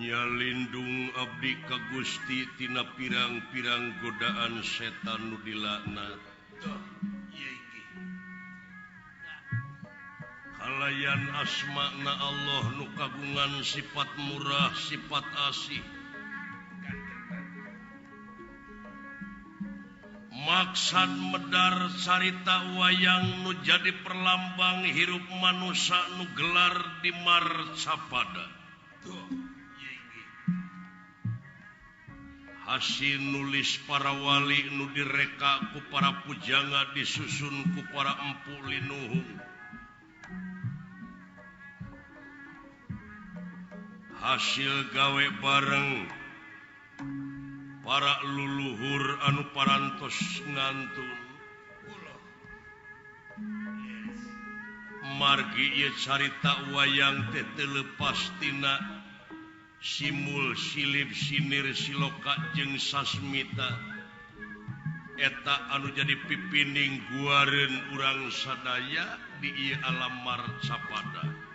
Nyalindung abdi ka Gusti tina pirang-pirang godaan setan nu dilaknat. Kalayan asmana Allah nu kagungan sifat murah sifat asih. Maksad medar carita wayang nu jadi perlambang hirup manusa nu gelar di Marcapada. Hasil nulis para wali nu direka ku para pujangga disusun ku para empu linuhung. Hasil gawe bareng para luluhur anu parantos ngantun. Margi ieu carita wayang teh teu leupas tina simul silip sinir siloka jeung sasmita. Eta anu jadi pipining guareun urang sadaya di ieu alam Marcapada.